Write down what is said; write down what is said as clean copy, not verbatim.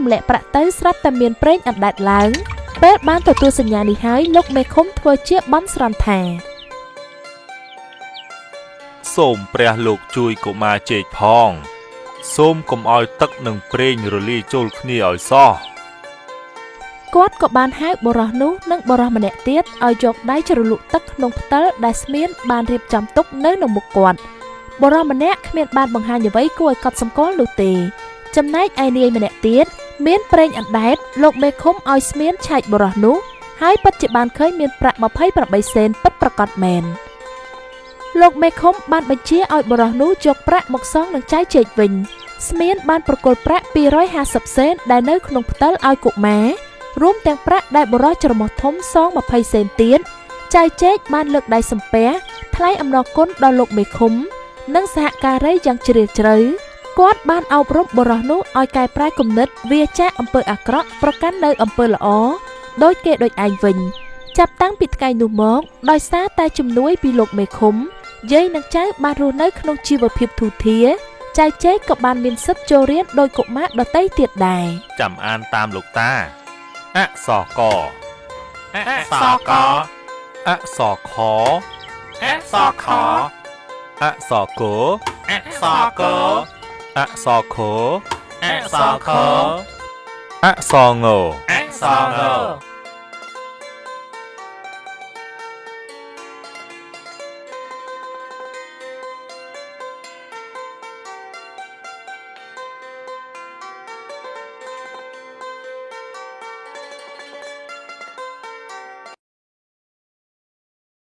ទម្លាក់ប្រាក់ទៅស្រាប់តែមានប្រេងអណ្ដែតឡើងពេលបានទទួលសញ្ញានេះហើយលោកមេឃុំធ្វើជាបន់ស្រន់ថា សូមព្រះលោកជួយកុមារចេកផង សូមកុំឲ្យទឹកនិងប្រេងរលាយចូលគ្នាឲ្យសោះ គាត់ក៏បានហៅបុរសនោះនិងបុរសម្នាក់ទៀតឲ្យយកដៃជ្រលក់ទឹកក្នុងផ្តិលដែលស្មៀនបានរៀបចំទុកនៅក្នុងមុខគាត់បុរសម្នាក់គ្មានបានបង្ហាញអ្វីគួរឲ្យកត់សម្គាល់នោះទេចំណែកឯនាយម្នាក់ទៀតមានប្រេងអណ្ដែតលោកមេឃុំឲ្យស្មៀនឆែកបុរសនោះហើយពិតជាបានឃើញមានប្រាក់28សេនពិតប្រាកដមែនលោកមេឃុំបានបញ្ជាឲ្យបុរសនោះយកប្រាក់មកសងនឹងចៅចេកវិញស្មៀនបានប្រគល់ប្រាក់250សេនដែលនៅក្នុងផ្តិលឲ្យកុមាររួមទាំងប្រាក់ដែលបុរសច្រមុះធំសង20សេនទៀតចៅចេកបានលើកដៃសំពះថ្លែងអំណរគុណដល់លោកមេឃុំនិងសហការីយ៉ាងជ្រាលជ្រៅគាត់បានអប់រំបុរសនោះឲ្យកែប្រែគំនិតវាចាកអំពើអាក្រក់ប្រកាន់នៅអំពើល្អដោយគេដូចឯងវិញចាប់តាំងពីថ្ងៃនោះមកដោយសារតែជំនួយពីលោកមេឃុំយាយនិងចៅបានរស់នៅក្នុងជីវភាពធូរធារចៅចេកក៏បានមានសិទ្ធិចូលរៀនដោយកុមារដទៃទៀតដែរ ចាំអានតាមលោកតាអក្សរក អក្សរក អក្សរខ អក្សរខ អក្សរក អក្សរក អក្សរខ អក្សរខ អក្សរង អក្សរង